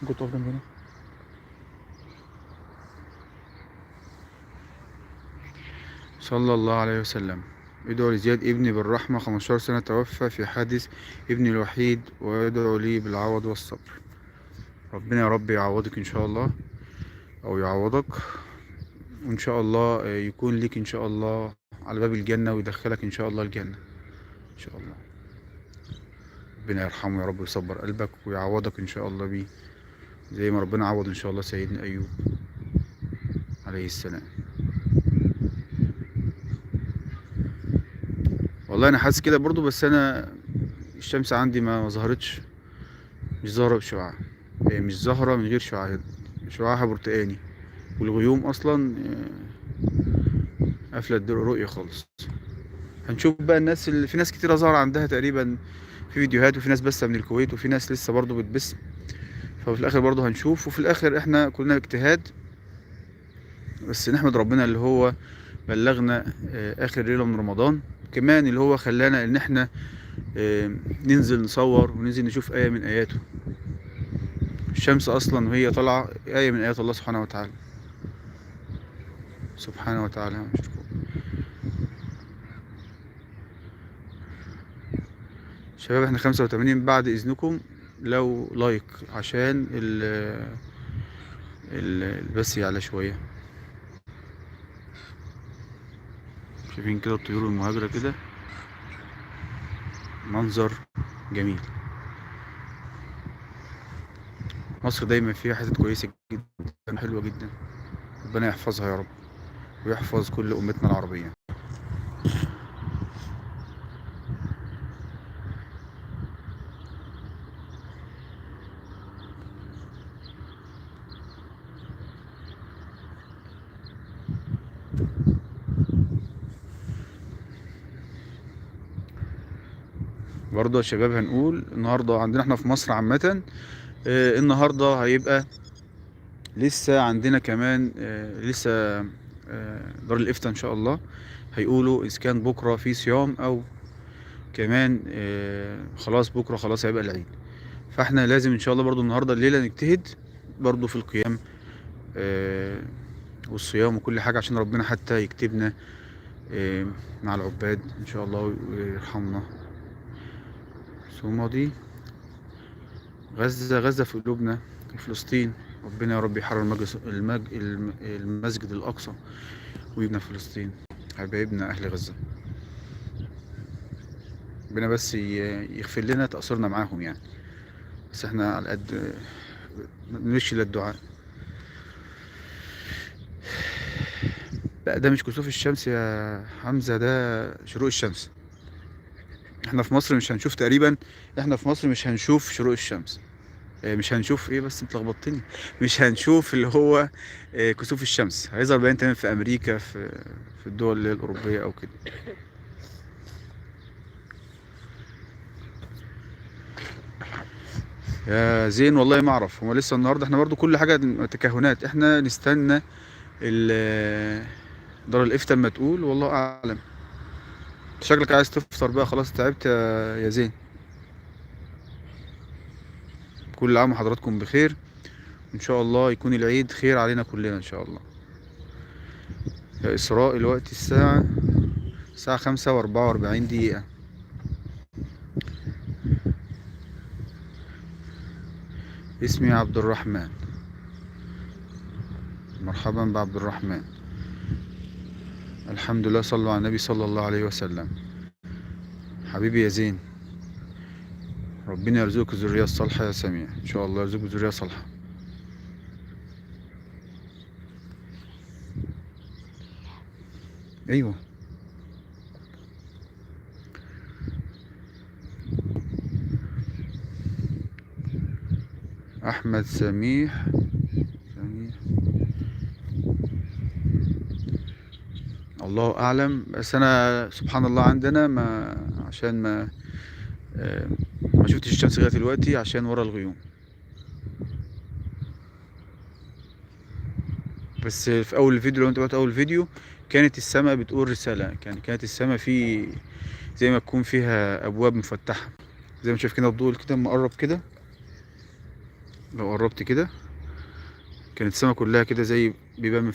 ممكن تقف جنبنا. صلى الله عليه وسلم. ادعو لزياد ابني بالرحمة، 15 سنة توفى في حادث، ابني الوحيد، ويدعو لي بالعوض والصبر. ربنا يا رب يعوضك إن شاء الله، أو يعوضك، وإن شاء الله يكون لك إن شاء الله على باب الجنة ويدخلك إن شاء الله الجنة إن شاء الله. ربنا يرحمه يا رب ويصبر قلبك ويعوضك إن شاء الله بيه، زي ما ربنا عوض إن شاء الله سيدنا أيوب عليه السلام. والله أنا حاسس كده برضو، بس أنا الشمس عندي ما ظهرتش، مش ظاهرة بشعاع، مش ظاهرة من غير شعاع، شعاعها برتقاني، والغيوم أصلا قافلة الرؤية خالص. هنشوف بقى الناس اللي في ناس كتيرة ظهر عندها تقريبا في فيديوهات، وفي ناس بس من الكويت، وفي ناس لسه برضو بتبث، ففي الآخر برضو هنشوف. وفي الآخر احنا كلنا اجتهاد، بس نحمد ربنا اللي هو بلغنا آخر ليلة من رمضان، كمان اللي هو خلانا إن احنا ننزل نصور وننزل نشوف آية من آياته. الشمس أصلا وهي طالعة آية من آيات الله سبحانه وتعالى، سبحانه وتعالى. شباب احنا 85، بعد إذنكم لو لايك عشان البث يعلى شوية. شايفين كده الطيور المهاجرة كده، منظر جميل. مصر دايما فيها حتت كويسة جدا، حلوة جدا، ربنا يحفظها يا رب ويحفظ كل أمتنا العربية. برضه يا شباب هنقول النهارده عندنا احنا في مصر عامة، النهارده هيبقى لسه عندنا كمان، لسه، دار الإفتاء إن شاء الله هيقولوا إذا كان بكرة في صيام أو كمان، خلاص بكرة خلاص هيبقى العيد. فاحنا لازم إن شاء الله برضو النهارده الليلة نجتهد برضو في القيام، والصيام وكل حاجة، عشان ربنا حتى يكتبنا، مع العباد إن شاء الله ويرحمنا. ثم دي غزة، غزة في قلوبنا، وفلسطين ربنا يا رب يحرر المسجد الأقصى ويبنى فلسطين، حبايبنا أهل غزة. ربنا بس يغفر لنا تقصيرنا معاهم بس احنا على قد ما بنمشي للدعاء. لا ده مش كسوف الشمس يا حمزة، ده شروق الشمس. احنا في مصر مش هنشوف تقريبا، احنا في مصر مش هنشوف شروق الشمس، مش هنشوف ايه، بس انت لخبطتني، مش هنشوف اللي هو، كسوف الشمس. هيظهر باين تمام في امريكا، في الدول الاوروبيه او كده. يا زين والله ما اعرف، هو لسه النهارده احنا برضو كل حاجه تكهنات، احنا نستنى دار الافتاء اما تقول، والله اعلم. شكلك عايز تفطر بقى، خلاص تعبت يا زين. كل عام وحضراتكم بخير، ان شاء الله يكون العيد خير علينا كلنا ان شاء الله. يا اسراء الوقت الساعة خمسة وأربعة وأربعين دقيقة. اسمي عبد الرحمن، مرحبا بعبد الرحمن. الحمد لله، صلوا على النبي صلى الله عليه وسلم. حبيبي يا زين، ربنا يرزقك الذرية الصالحة يا سميع، إن شاء الله يرزقك الذرية الصالحة. أيوة أحمد سميح، سميح الله أعلم، بس أنا سبحان الله عندنا ما عشان ما شفتش الشمس لغاية دلوقتي عشان ورا الغيوم. بس في أول الفيديو، لو أنت بعت أول فيديو كانت السماء بتقول رسالة، كانت السماء في زي ما تكون فيها أبواب مفتحة، زي ما شايف كده الضوء كده مقرب كده، لو قربت كده كانت السما كلها كده زي بيبان من